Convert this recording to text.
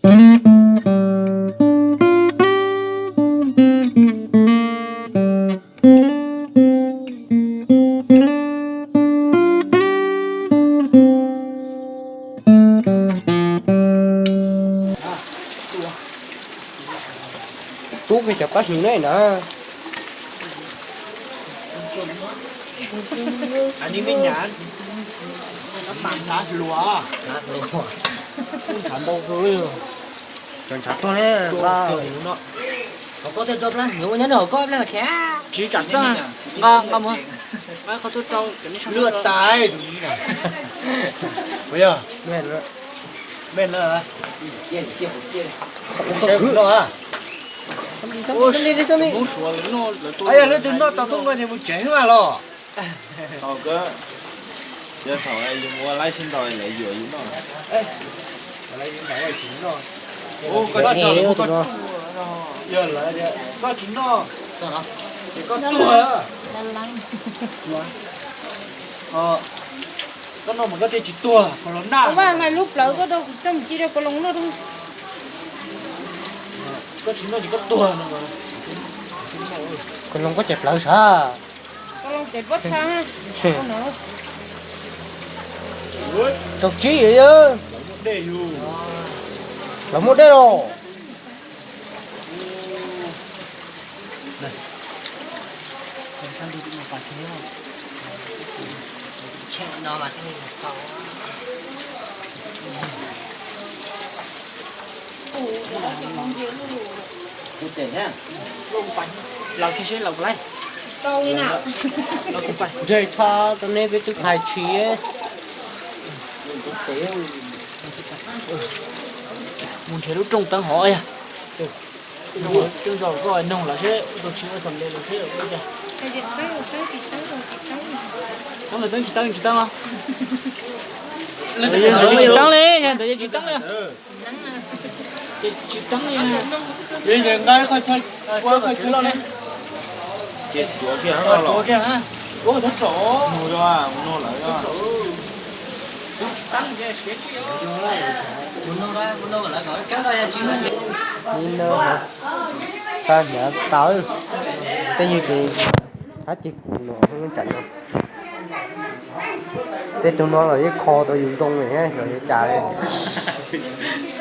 Tub kiag cov pab hwv nej na. Cov ntshav tuag ne, hauv koj tej tso plab, nws ua nyob nws hauv koj plab mas khiav. Tsis tsam txaj, nqa nqa mus, nqa qhov tuaj rau cov nej sab luaj tais. Ua yog, mej na, saib kuv noj a. Yog leej twg noj tau tub noj ces mus tsev mas los. Tau kawg, yog thaum yus mus ua laib sib ntaus lawv yuam yus noj. Koj tsis noj, koj tsis noj, ces koj tuag. Koj noj mas koj thiaj tsis tuag, qhov los naj. Vaj, lub plawv koj rau kuv coj mus ci rau Koos Loos noj. Koj tsis noj ces koj tuag no. Koos Loos koj cais plawv sav. Koos Loos cais pob txha. Kaum tsib yom. Lawv muaj dej los. Los kiag seb los puas laib. Ntshe txhob tau neb peb twb hais tsis. Mus nrhiav lub rooj teeb hov yog. Rooj zaum koj noog lawv seb ua tau tsis ua xam ntes lawv seb ua cas. Teeb tsis teeb tsis teeb los. Ntawd tsis teeb li, ntawd tsis teeb li. Ces tsis teeb li. Nqa qhov chaw, ua qhov chaw loj ne. Ces tsuav kiag, tsuav kiag, ua tau tso. Mus rau, mus nug lawv. Xa hnyav tawv, tej ywg ces thab ceg kuv no tsam no. Tej tug no los yeej kho tau yus zoo lawm thiab xyov yuav cas li.